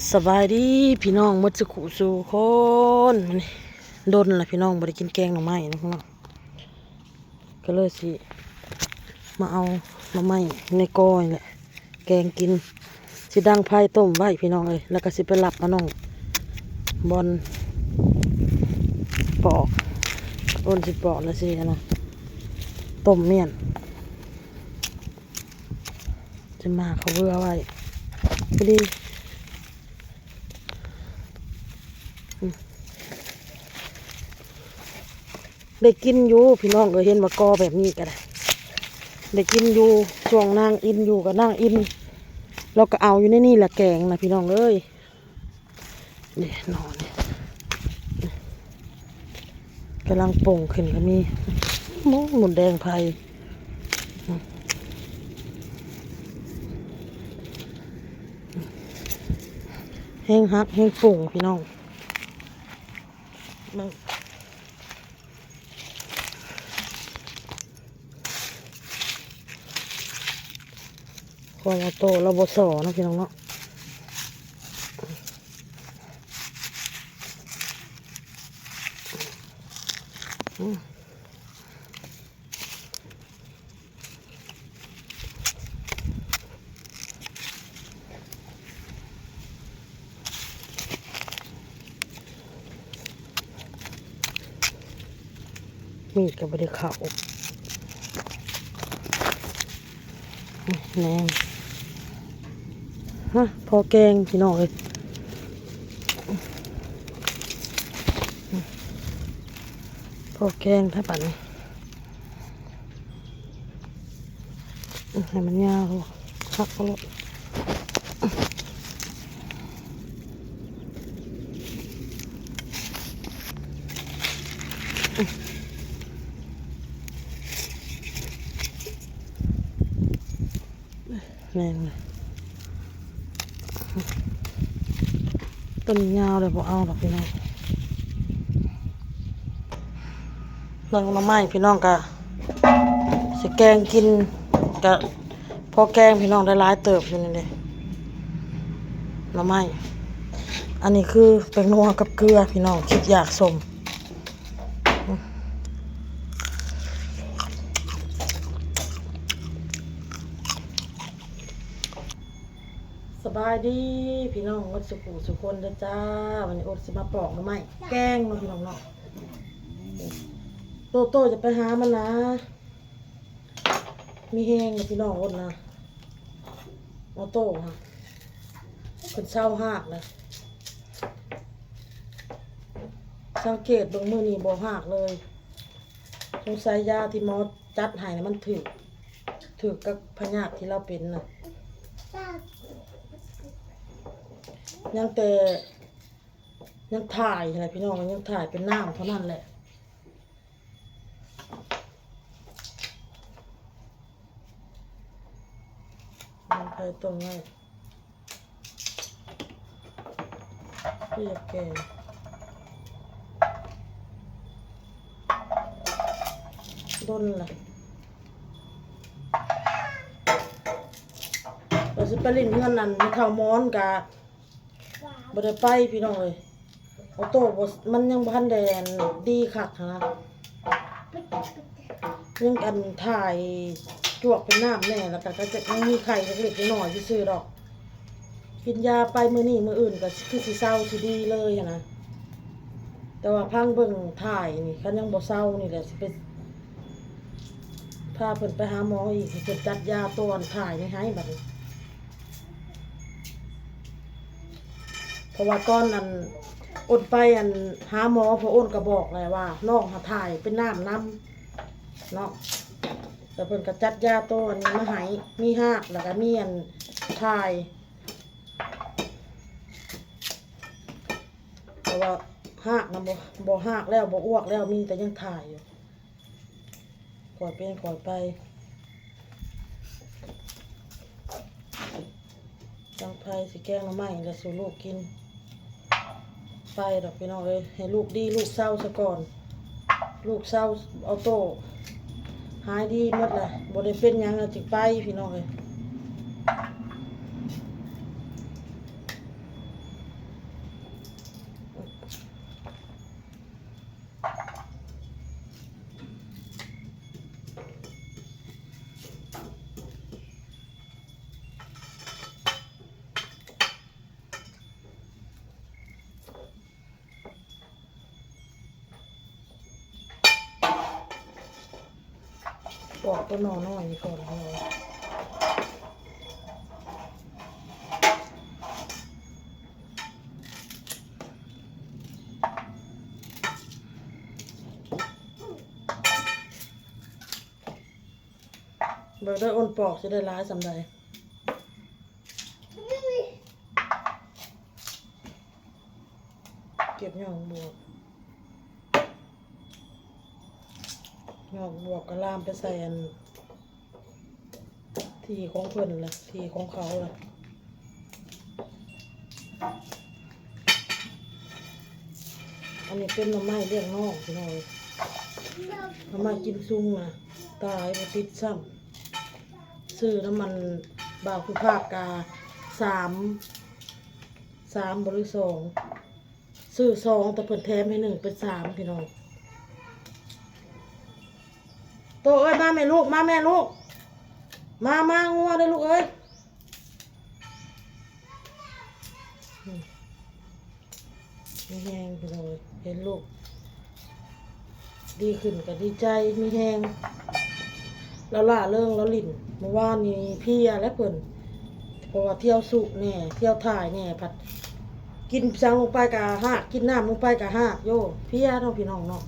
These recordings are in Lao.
ສະບາຍດີພີ່ນ້ອງໝົດສູ່ຄູ່ສູ່ຄົນ. ມື້ນີ້ດົນລະພີ່ນ້ອງບໍ່ໄດ້ກິນແກງໜໍ່ໄມ້ນະພີ່ນ້ອງ, ກໍເລີຍຊິມາເອົາໜໍ່ໄມ້ໃນກໍນີ້ແຫຼະແກງກິນ. ຊິດັງໄຟຕົ້ມໄວ້ພີ່ນ້ອງເອີຍ, ແລ້ວກໍຊິໄປລັບເອົານ້ອງບອນປອກ, ໂອນຊິປອກແລ້ວຊິອັນນະ ຕົ້ມມ້ຽນ. ຈະມາເຂົາເວືອໄວ້ພໍດີ. ອືມ ໄດ້ກິນຢູ່ພີ່ນ້ອງເອີຍ, ເຫັນວ່າກໍແບບນີ້ກໍໄດ້ ໄດ້ກິນຢູ່. ຊ່ວງນາງອິນຢູ່ກໍນາງອິນ ລາວກໍເອົາຢູ່ໃນນີ້ແຫຼະແກງນະພີ່ນ້ອງເອີຍ. ນີ້ໜໍ່ນີ້ກຳລັງປົ່ງຂຶ້ນກໍມີ. ໂອ້ ມົດແດງໄຟ ແຮງຮັກແຮງປົ່ງພີ່ນ້ອງ. ເບິ່ງ ຄວາມອອໂຕ້ລາວບໍ່ສໍ້ເນາະພີ່ນ້ອງເນາະ. ອືມ ມີດກໍບໍ່ໄດ້ເຂົ້າ ແໜງ ຮະ ພໍແກງພີ່ນ້ອງເອີຍ, ພໍແກງແທ້ປານນີ້. ໃຫ້ມັນຍາວ ຫັກເອົາໂລດ. ແມ່ນ ຕົ້ນຍາວເລີຍ ບໍ່ເອົາດອກພີ່ນ້ອງ. ໜຶ້ງໜໍ່ໄມ້ພີ່ນ້ອງ ກະຊິແກງກິນ ກະພໍແກງພີ່ນ້ອງ ໄດ້ຫຼາຍເຕີບຢູ່ນີ້ເດ້ ໜໍ່ໄມ້. ອັນນີ້ຄືແປ້ງນົວກັບເກືອພີ່ນ້ອງ ຄິດຢາກສົ້ມ. ສະບາຍດີພີ່ນ້ອງໝົດສູ່ຜູ້ສູ່ຄົນເດີຈ້າ. ວັນນີ້ອົດຊິມາປອກໜໍ່ໄມ້ແກງເນາະພີ່ນ້ອງເນາະ. ໂຕໂຕ ຢ່າໄປຫາມັນນະ ມີແຮງນະພີ່ນ້ອງ. ອົດນະ ອອໂຕ້ຫັ້ນ ເພິ່ນເຊົາຮາກແລ້ວ. ສັງເກດເບິ່ງມື້ນີ້ບໍ່ຮາກເລີຍ. ສົງໄສຢາທີ່ໝໍຈັດໃຫ້ນະ ມັນຖືກ ຖືກກັບພະຍາດທີ່ລາວເປັນນະ. ຍັງແຕ່ ຍັງຖ່າຍຫັ້ນແຫຼະພີ່ນ້ອງ ຍັງຖ່າຍເປັນນ້ຳເທົ່ານັ້ນແຫຼະ. ມັນໄປຕົງໄວ້ ເພື່ອແກງ ດົນລະ ວ່າຊິໄປຫຼິ້ນເຮືອນນັ້ນ ແມ່ເຖົ້າໝອນກະ ບໍ່ໄດ້ໄປພີ່ນ້ອງເອີຍ. ອອໂຕ້ບໍ່ ມັນຍັງບໍ່ທັນໄດ້ອັນດີຄັກຫັ້ນນະ ຍັງອັນຖ່າຍຈວກເປັນນ້ຳແດ່ ແລ້ວກະ ກະຈະຍັງມີໄຂ້ເລັກໆນ້ອຍໆຊື່ໆດອກ. ກິນຢາໄປມື້ນີ້ມື້ອື່ນກະຄືຊິເຊົາຊິດີເລີຍຫັ້ນນະ. ແຕ່ວ່າພັງເບິ່ງຖ່າຍນີ້ ຄັນຍັງບໍ່ເຊົານີ້ແຫຼະ ຊິໄປ ພາເພິ່ນໄປຫາໝໍອີກ ໃຫ້ເພິ່ນຈັດຢາຕອນຖ່າຍນີ້ໃຫ້ບັດນີ້. ເພາະວ່າຕອນອັນ ໂອນໄປອັນ ຫາໝໍ ພໍ່ໂອນກໍບອກແຫຼະວ່າ ນ້ອງຫາຖ່າຍເປັນນ້ຳນຳເນາະ. ແລ້ວເພິ່ນກໍຈັດຢາໂຕອັນນີ້ມາໃຫ້ ມີຮາກ ແລ້ວກໍມີອັນຖ່າຍ ແຕ່ວ່າຮາກນະ ບໍ່ ບໍ່ຮາກແລ້ວ ບໍ່ອວກແລ້ວ ມີແຕ່ຍັງຖ່າຍຢູ່. ຄ່ອຍເປັນຄ່ອຍໄປ. ຕັ້ງໄຟຊິແກງໜໍ່ໄມ້ແລ້ວສູ່ລູກກິນ. ໄປດອກພີ່ນ້ອງເອີຍ ໃຫ້ລູກດີລູກເຊົາຊະກ່ອນ. ລູກເຊົາ ອອໂຕ້ຫາຍດີໝົດລະ ບໍ່ໄດ້ເປັນຫຍັງລະຈຶ່ງໄປພີ່ນ້ອງເອີຍ. ປອກຕົວໜໍ່ນ້ອຍນີ້ກ່ອນເນາະ. ເບິ່ງເດີ ອ້ນປອກຊິໄດ້ຫຼາຍສ່ຳໃດ. ເກັບຍອດບວບ ຍອດບວບກໍລາມໄປໃສ່ອັນ ທີ່ຂອງເພິ່ນລະ ທີ່ຂອງເຂົາລະ. ອັນນີ້ເປັນໜໍ່ໄມ້ລ້ຽງນ້ອງ ພີ່ນ້ອງເອີຍ ໜໍ່ໄມ້ກິນຊຸງນະ ຕາຍບໍ່ຕິດຊ້ຳ. ຊື້ນຳອັນບ່າວສຸພາບກະສາມ ສາມບໍ່ ຫຼື ສອງ ຊື້ສອງ ແຕ່ເພິ່ນແຖມໃຫ້ໜຶ່ງເປັນສາມ ພີ່ນ້ອງ. ໂຕເອີຍ ມາແມ່ລູກ ມາແມ່ລູກ ມາ ມາ ງົວເດີລູກເອີຍ. ອືມ ມີແຮງພີ່ນ້ອງເອີຍ ເຫັນລູກດີຂຶ້ນກໍດີໃຈ ມີແຮງ. ລາວລ່າເລີງ ລາວຫຼິ້ນ ມື້ວານນີ້ເພຍແຫຼະເພິ່ນ ເພາະວ່າທ່ຽວຊຸແດ່ ທ່ຽວຖ່າຍແດ່ ພັດກິນສັງລົງໄປກໍຮາກ ກິນນ້ຳລົງໄປກໍຮາກ ໂຢ ເພຍເນາະ ພີ່ນ້ອງເນາະ.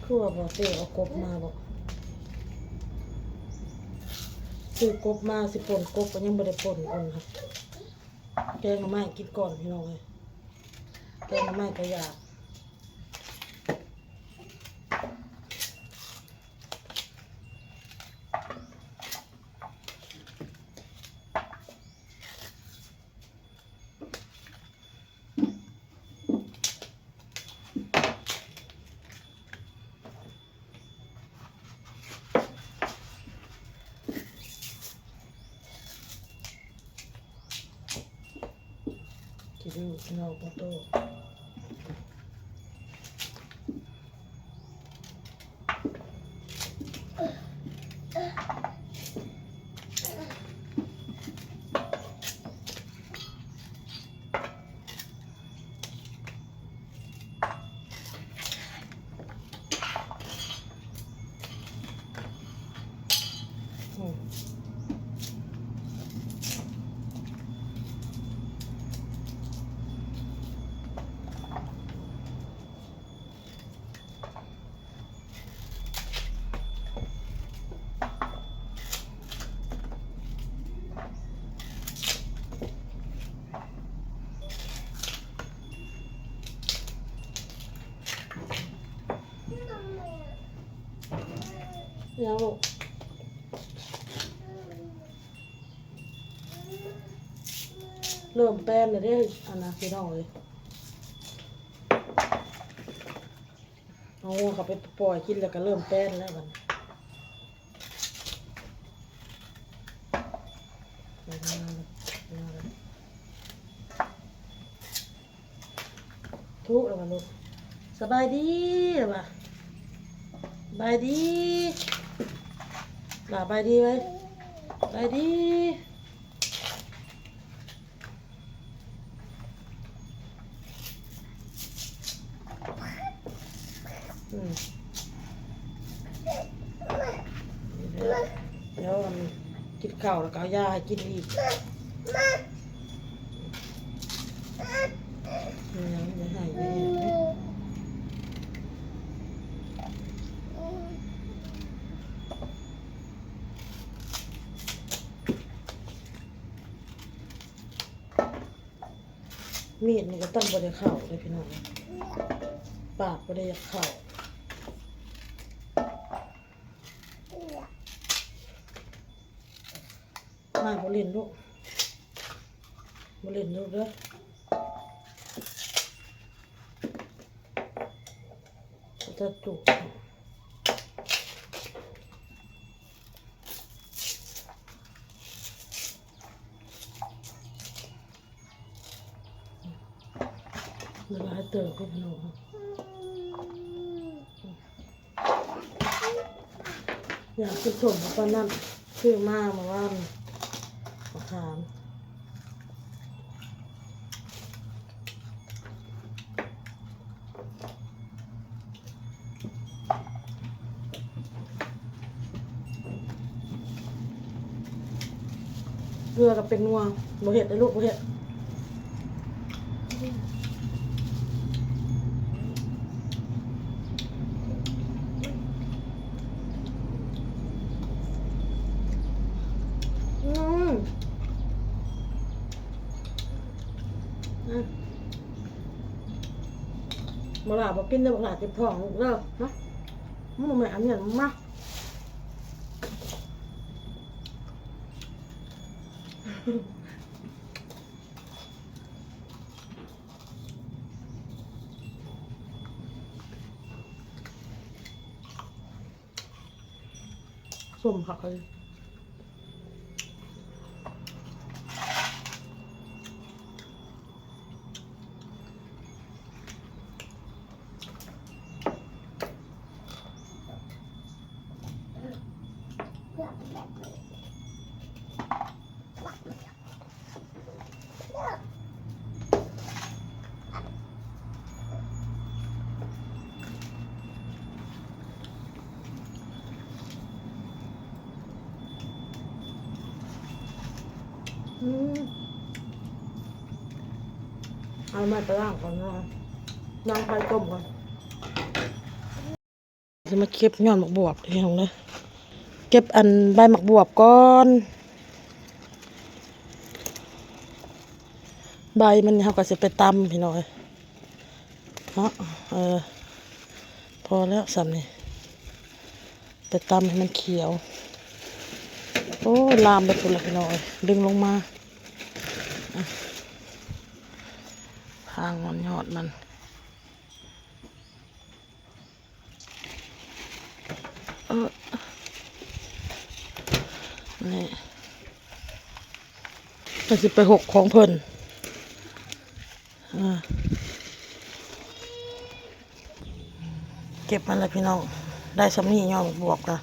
ຄືວ່າບໍ່ເຕເອົາກົບມາບໍ່? ຊື້ກົບມາ ຊິປົ່ນກົບກໍຍັງບໍ່ໄດ້ປົ່ນ ຄົນ ແກງໜໍ່ໄມ້ກິນກ່ອນ ພີ່ນ້ອງເອີຍ ແກງໜໍ່ໄມ້ກໍຢາກ. ກິນເນາະ ບໍ່ໂຕ. ອືມ ຍັງລູກ ເລີ່ມແປ້ນແລ້ວເດ້ ອັນນະ ພີ່ນ້ອງເອີຍ. ເອົາງົວເຂົ້າໄປປ່ອຍກິນແລ້ວກໍເລີ່ມແປ້ນແລ້ວບັດນີ້. ທຸກແລ້ວວ່າລູກ ສະບາຍດີແລ້ວວ່າ ສະບາຍດີ ຫຼ້າ ສະບາຍດີໄວ້ ສະບາຍດີ. ອືມ ດຽວ ດຽວ ອັນ ກິນເຂົ້າແລ້ວກໍເອົາຢາໃຫ້ກິນອີກ. ອືມ ຢ່າໃຫ້ ມີດນີ້ກໍຕັ້ງບໍ່ໄດ້ເຂົ້າເດ້ພີ່ນ້ອງ ປາກບໍ່ໄດ້ຢາກເຂົ້າ. ມາ ບໍ່ຫຼິ້ນລູກ ບໍ່ຫຼິ້ນລູກເດີ ຈະຈຸກ. ເຕີບ ພີ່ນ້ອງ ຢາກກິນສົ້ມປານນັ້ນ ຊື້ມາເມື່ອວານ ມະຂາມ. ເກືອກໍເປັນນົວ ບໍ່ເຮັດເດີ້ລູກ ບໍ່ເຮັດ. ອືມ ອືມ ບັກຫຼ້າບໍ່ກິນເດີ້ ບັກຫຼ້າເຈັບທ້ອງລູກເດີ້ ມາ ມາແມ່ ອັນນີ້ມາ. ສົ້ມຜັກ ອືມ ເອົາມາໄປລ້າງກ່ອນເນາະ ລ້າງໄປຕົ້ມກ່ອນ. ຊິມາເກັບຍອດໝາກບວບ ພີ່ນ້ອງເດີ ເກັບອັນໃບໝາກບວບກ່ອນ ໃບມັນນີ້ເຮົາກໍຊິໄປຕຳ ພີ່ນ້ອງເອີຍເນາະ. ເອີ ພໍແລ້ວສ່ຳນີ້ ໄປຕຳໃຫ້ມັນຂຽວ. ໂອ້ຍ ລາມໄປພຸ້ນລະ ພີ່ນ້ອງເອີຍ ດຶງລົງມາ ອະ ທາງມັນຍອດມັນ. ເອີ ນີ້ ມັນຊິໄປຫົກຂອງເພິ່ນ ເອີ ເກັບມາແລ້ວພີ່ນ້ອງ ໄດ້ສ່ຳນີ້ ຍອດໝາກບວບກະ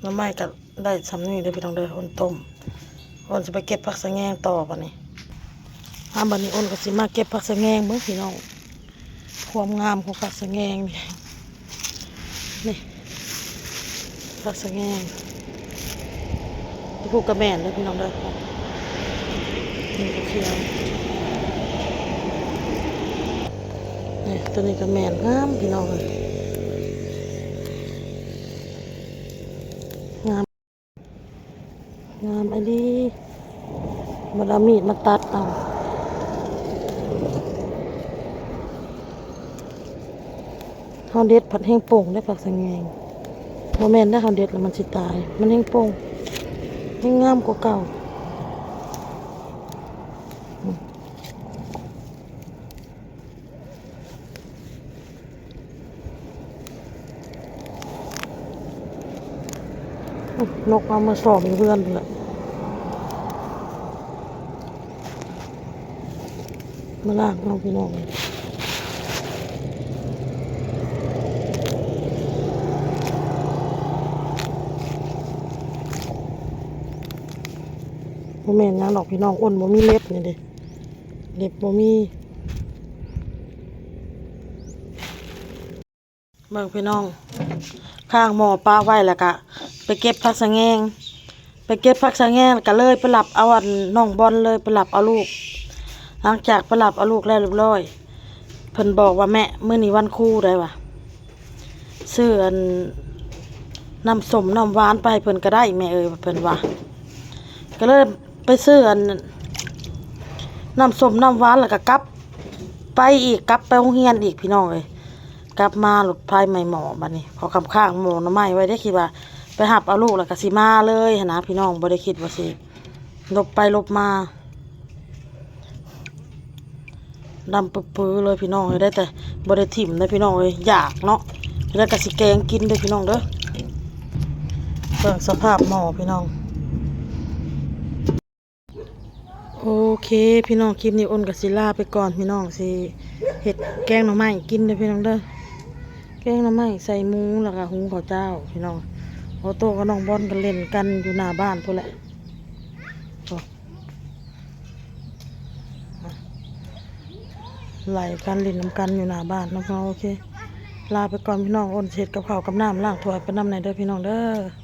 ໜໍ່ໄມ້ກະ ໄດ້ສ່ຳນີ້ເດີພີ່ນ້ອງເດີ ອົນຕົ້ມ. ອົນຊິໄປເກັບຜັກສະແງງຕໍ່ບາດນີ້. ອາ ບາດນີ້ອົນກໍຊິມາເກັບຜັກສະແງງເບິ່ງພີ່ນ້ອງ ຄວາມງາມຂອງຜັກສະແງງນີ້ ນີ້ຜັກສະແງງ ຜູ້ກະແມ່ນເດີພີ່ນ້ອງເດີ ນີ້ກໍຂຽວ ນີ້ໂຕນີ້ກະແມ່ນ ງາມພີ່ນ້ອງເອີຍ ງາມ. ງາມອີ່ຫຼີ ບັດເອົາມີດມາຕັດເອົາ ເຮົາເດັດພັດແຮ່ງປົ່ງເດ້ ຜັກສະແງງ ບໍ່ແມ່ນເດ້ ເຮົາເດັດແລ້ວມັນຊິຕາຍ ມັນແຮ່ງປົ່ງ ແຮ່ງງາມກວ່າເກົ່າ. ນົກເອົາມາຊ້ອມຢູ່ເຮືອນພຸ້ນແຫຼະ ມາລ້າງເອົາພີ່ນ້ອງ ບໍ່ແມ່ນຫຍັງດອກພີ່ນ້ອງ ອົນບໍ່ມີເລັບນີ້ເດ້ ເລັບບໍ່ມີ. ເບິ່ງພີ່ນ້ອງ ຄ້າງໝໍ້ປະໄວ້ ແລ້ວກະໄປເກັບຜັກສະແງງ ໄປເກັບຜັກສະແງງ ແລ້ວກະເລີຍໄປລັບເອົາອັນນ້ອງບອນ ເລີຍໄປລັບເອົາລູກ. ຫຼັງຈາກໄປລັບເອົາລູກແລ້ວຮຽບຮ້ອຍ ເພິ່ນບອກວ່າ ແມ່ ມື້ນີ້ວັນຄູໄດ໋ວ່າ ຊື້ອັນນ້ຳສົ້ມນ້ຳຫວານໄປໃຫ້ເພິ່ນກະໄດ້ແມ່ເອີຍ ເພິ່ນວ່າ ກະເລີຍໄປຊື້ອັນນ້ຳສົ້ມນ້ຳຫວານ ແລ້ວກະກັບໄປອີກ ກັບໄປໂຮງຮຽນອີກພີ່ນ້ອງເອີຍ. ກັບມາລົດໄຟໄໝ້ໝໍ້ບາດນີ້ ເພາະຄ້າງໝໍ້ໜໍ່ໄມ້ໄວ້ເດ້ ຄິດວ່າໄປຮັບເອົາລູກແລ້ວກະຊິມາເລີຍຫັ້ນນະພີ່ນ້ອງ ບໍ່ໄດ້ຄິດວ່າຊິຫຼົບໄປຫຼົບມາ. ດຳປຶບໆເລີຍພີ່ນ້ອງເອີຍ ໄດ້ແຕ່ບໍ່ໄດ້ຖິ້ມເດ້ພີ່ນ້ອງເອີຍ ຢາກເນາະ ແລ້ວກະຊິແກງກິນເດີພີ່ນ້ອງເດີ. ເບິ່ງສະພາບໝໍ້ພີ່ນ້ອງ ໂອ້ ໂອເຄພີ່ນ້ອງ ຄລິບນີ້ອົນກໍຊິລາໄປກ່ອນພີ່ນ້ອງ ຊິເຮັດແກງໜໍ່ໄມ້ກິນເດີພີ່ນ້ອງເດີ ແກງໜໍ່ໄມ້ໃສ່ໝູ ແລ້ວກໍຫຸງເຂົ້າເຈົ້າພີ່ນ້ອງ. ໂອໂຕ້ກັບນ້ອງບອນກໍຫຼິ້ນກັນຢູ່ໜ້າບ້ານພຸ້ນແຫຼະ ໂອ້ ໄລ່ກັນຫຼິ້ນນຳກັນຢູ່ໜ້າບ້ານເນາະ. ໂອເຄ ລາໄປກ່ອນພີ່ນ້ອງ ອົນຊິເຮັດກັບເຂົ້າກັບນ້ຳ ລ້າງຖ້ວຍໄປນຳແດ່ເດີພີ່ນ້ອງເດີ.